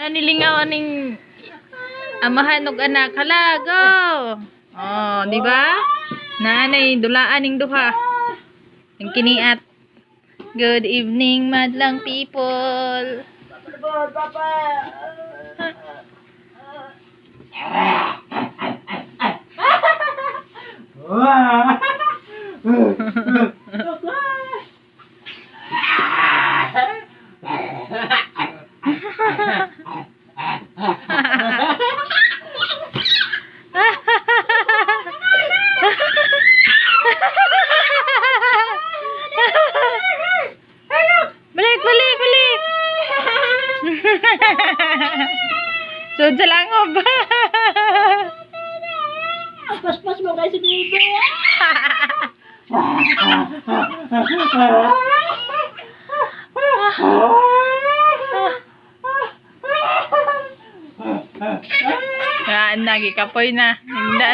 Nilingaw aning amahan og anak. Hala, go. Oh, di ba? Naanay dulaan ning duha. Ang kiniat. Good evening, madlang people. Papa. Balik, balik, balik. Sud sa langob. Paspas mo kay si baby. Ah, nagikapoy na. Hindi na.